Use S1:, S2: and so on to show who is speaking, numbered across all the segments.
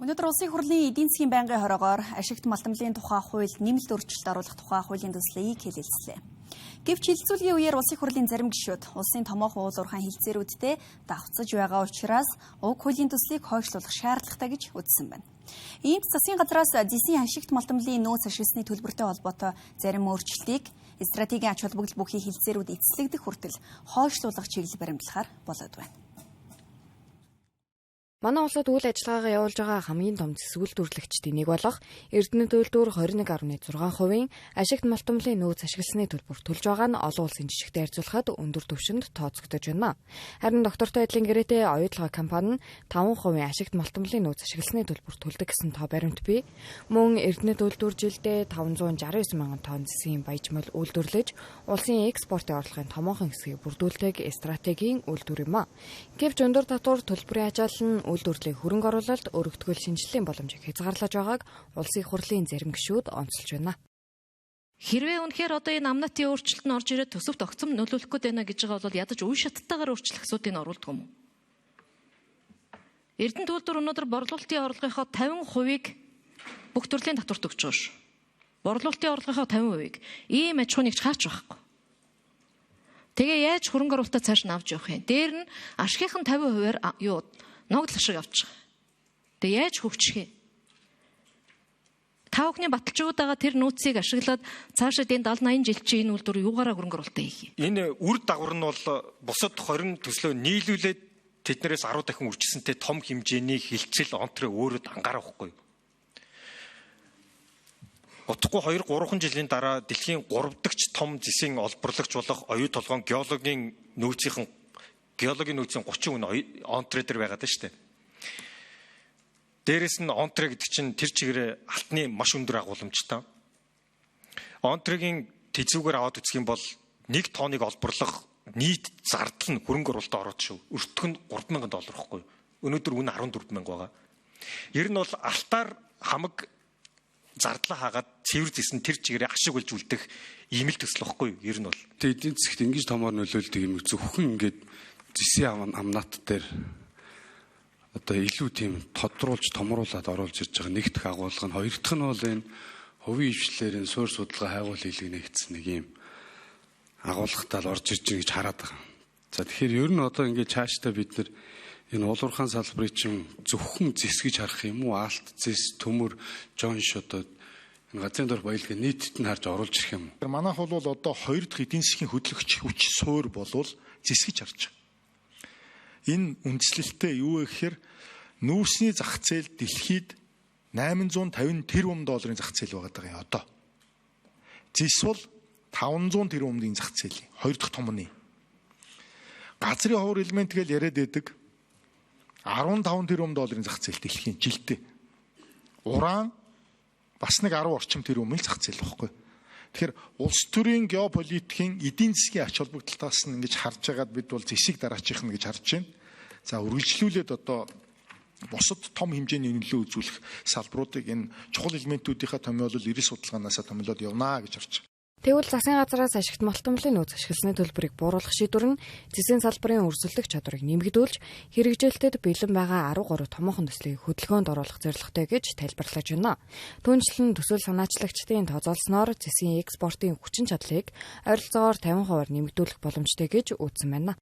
S1: Өнөөдөр Улсын хурлын эдийн засгийн байнгын хороогоор ашигт малтамлын тухай хуульд нэмэлт өөрчлөлт оруулах тухай хуулийн төслийг хэлэлцлээ. Гэвч хэлэлцүүлгийн үеэр Улсын хурлын зарим гишүүд улсын томоохон уул уурхайн хэлцээрүүдтэй давхцаж байгаа учраас уг хуулийн төслийг хойшлуулах шаардлагатай гэж үзсэн байна. Иймд засгийн газраас зэсийн ашигт малтамлын нөөц ашигласны төлбөртэй холбоотой зарим өөрчлөлтийг стратегийн ач холбогдол бүхий хэлцээрүүд эцэслэгдэх хүртэл хойшлуулах чиглэл баримтлахаар болоод байна.
S2: Манай улсад үйл ажиллагаагаа явуулж байгаа хамгийн том зэс үйлдвэрлэгчдийн нэг болох Эрдэнэт үйлдвэр 21.6%-ийн ашигт малтамлын нөөц ашигласны төлбөр төлж байгаа нь олон улсын жишгтэй харьцуулахад өндөр түвшинд тооцогдож байна. Харин доктортой адилын гэрээтэй Оюутлогоо компани нь 5% ашигт малтамлын нөөц ашигласны төлбөр төлдөг гэсэн тоо баримт бий. Мөн Эрдэнэт үйлдвэр жилдээ 569 мянган тонн зэсийн баяжмал үйлдвэрлэж улсын экспортын орлогын томоохон хэсгийг бүрдүүлдэг стратегийн үйлдвэр юм а. Гэвч өндөр татвар төлбөрийн ачаал нь үйлдвэрлэлийн хөрөнгө оруулалт өргөтгөл шинжилгээний боломжийг хязгаарлаж байгааг Улсын их хурлын зарим гишүүд онцолж байна.
S3: Хэрвээ үнэхээр одоо энэ амнатын өөрчлөлт нь орж ирээд төсөвт огцом нөлөөлөх гээд байна гэж байгаа бол ядаж үе шаттайгаар өөрчлөх асуудыг оруулдаг юм уу? Эрдэнэт үйлдвэр өнөөдөр борлуулалтын орлогынхоо 50%-ийг бүх төрлийн татварт өгч байгаа шүү. Борлуулалтын орлогынхоо 50%-ийг ийм аж ахуйн нэгж хаач байхгүй. Тэгээ яаж хөрөнгө оруулалтаа цааш нь авч явах юм? Дээр нь ашигын 50%-аар юу ногдол ашиг авчих. Тэгээ яаж хөгжих юм? Та бүхний баталж өгöd байгаа тэр нөөцийг ашиглаад цаашид энэ 70 80 жил чи энэ үйлдвэр юугаараа хөрөнгө оруулалтаа хийх юм?
S4: Энэ үр дагавар нь бол бусад 20 төслөө нийлүүлээд тэднэрээс 10 дахин үржсэнтэй том хэмжээний хилцэл онтроо өөрөө дангараа байхгүй юу? Утгагүй 2 3 жилийн дараа дэлхийн 3 дахь том зэсийн олборлагч болох оюу толгоон геологийн нөөцийн геологийн нөөцийн 30 үн онтрэ дээр байгаад байна шүү дээ. Дээрэс нь онтрэ гэдэг чинь тэр чигээрээ алтны маш өндөр агуулмжтай. Онтрэгийн тэзүүгээр аваад үзэх юм бол 1 тонныг олборлох нийт зардал нь хөрөнгө оруулалтаа ороод шүү. Өртөх нь 3000 доллар байхгүй юу? Өнөөдөр үн 14000 байгаа. Ер нь бол алтаар хамаг зардлаа хаагаад цэвэр зэсэн тэр чигээрээ ашиг болж үлдэх ийм л төсөл байхгүй юу? Ер нь бол.
S5: Тэгээ эдийн засгт ингэж томоор нөлөөлдөг юм зөвхөн ингээд зэсийн амнат дээр одоо илүү тийм тодруулж томруулаад оруулж ирж байгаа нэг дэх агуулга нь, хоёр дахь нь бол энэ хувийн хвшлээр энэ суурь судалгаа хайгуул хийлгэнэ гэсэн нэг юм агуулгатай л орж ирж байгаа гэж хараад байгаа. За тэгэхээр ер нь одоо ингээд цаашдаа бид нар энэ уулуурхаан салбарыг чинь зөвхөн зэс гэж харах юм уу? Алт, зэс, төмөр, жонш одоо энэ газрын дор баялгаа нийтэд нь харж оруулж ирэх юм
S6: уу? Манайх бол одоо хоёр дахь эдийн засгийн хөдлөгч хүч суур болвол зэс гэж харж байгаа. Энэ үндслэлтэй юу вэ гэхээр нүүрсний зах зээл дэлхийд 850 тэрбум долларын зах зээл байгаа юм одоо. Зэс бол 500 тэрбумын зах зээл. Хоёр дахь томны. Газрын ховор элемент гэж яриад байдаг 15 тэрбум долларын зах зээл дэлхийн жилдээ. Уран бас нэг 10 орчим тэрбумын зах зээл багхгүй. Тэгэхээр улс төрийн геополитикийн эдийн засгийн ач холбогдолтоос нь ингэж харж байгаад бид бол зэсийг дараачих нь гэж харж байна. За үргэлжлүүлээд одоо бусад том хэмжээний нөлөө үзүүлэх салбаруудыг энэ чухал элементүүдийнхээ томьёолол эрэл судалгаанаасаа томьёолоод явнаа гэж харж байна.
S2: Тэгвэл засгийн газраас ашигт малтамлын нөөц ашигласны төлбөрийг бууруулах шийдвэр нь зэсийн салбарын өрсөлдөх чадварыг нэмэгдүүлж хэрэгжээлтэд бэлэн байгаа 13 томоохон төслийг хөдөлгөөнд оруулах зорилготой гэж тайлбарлаж байна. Түүнчлэн төсөл санаачлагчдын тооцоолсноор зэсийн экспортын хүчин чадлыг ойролцоогоор 50%-аар нэмэгдүүлэх боломжтой гэж үзсэн байна.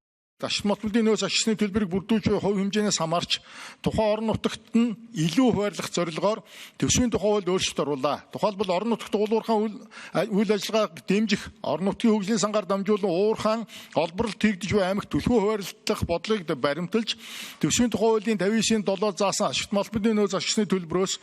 S6: Ашигт малтмлын нөөц ашигласны төлбөрийг бүрдүүлж буй хувь хэмжээнээс хамаарч тухайн орон нутагт нь илүү хуваарлах зорилгоор төсвийн тухай хуульд өөрчлөлт оруулаа. Тухайлбал орон нутагт уулуурхаан үйл ажиллагааг дэмжих, орон нутгийн хөгжлийн сангаар дамжуулан уурхаан олборлолт хийгдэж буй аймагт түлхүү хуваарлах бодлогыг баримталж төсвийн тухай хуулийн 59-ийн 7 заасан ашигт малтмлын нөөц ашигласны төлбөрөөс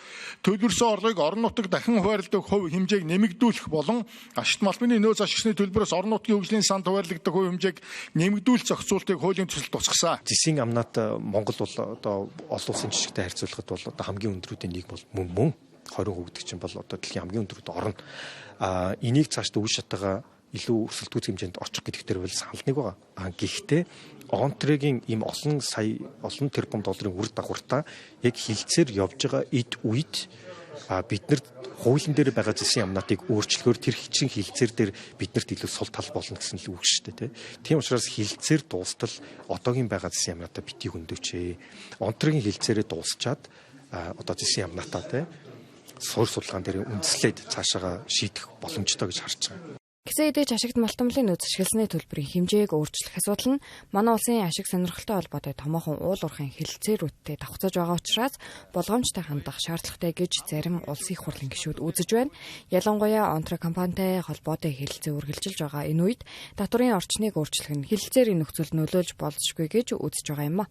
S6: төлбөрсөн орлогыг орон нутагт дахин хуваарлах хувь хэмжээг нэмэгдүүлэх болон ашигт малтмлын нөөц ашигласны төлбөрөөс орон нутгийн хөгжлийн санд хуваарлагдах хувь хэмжээг нэмэгдүүлэх зохицуултыг хуулийн төсөл тусгасан.
S4: Зэсийн амнат Монгол бол одоо олон улсын жишгтэй харьцуулахад бол одоо хамгийн өндрүүдийн нэг бол мөн 20% гэдэг чинь бол одоо дэлхийн хамгийн өндрүүд орно. А энийг цаашдаа үе шатаага илүү өрсөлдөхүйц хэмжээнд очих гэдэг дээр бол санал нэг байгаа. А гэхдээ онтрегийн ийм олон сая олон тэрбум долларын үр дагавартай яг хилцээр явж байгаа эд үед бид нар хуулийн дээр байгаа зэсийн амнатыг өөрчлөхөөр тэр хичин хилцээр дээр биднэрт илүү сул тал болно гэсэн л үг шүү дээ. Тийм учраас хилцээр дуустал одоогийн байгаа зэсийн амнатаа битгий хөндөж. Онтрогийн хилцээрээ дуусчаад одоо зэсийн амнатаа те суурь судалгаан дээр үндэслээд цаашаага шийдэх боломжтой гэж харж байгаа.
S2: Гэсэн хэдий ч ашигт малтамлын нөөц ашигласны төлбөрийн хэмжээг өөрчлөх асуудал нь манай улсын ашиг сонирхолтой холбоотой томоохон уул уурхайн хэлэлцээрүүдтэй давхцаж байгаа учраас болгоомжтой хандах шаардлагатай гэж зарим улс их хурлын гишүүд үзэж байна. Ялангуяа Онтро компанитай холбоотой хэлэлцээ үргэлжилж байгаа энэ үед татварын орчныг өөрчлөх нь хэлэлцээрийн нөхцөлд нөлөөлж болзошгүй гэж үзэж байгаа юм а.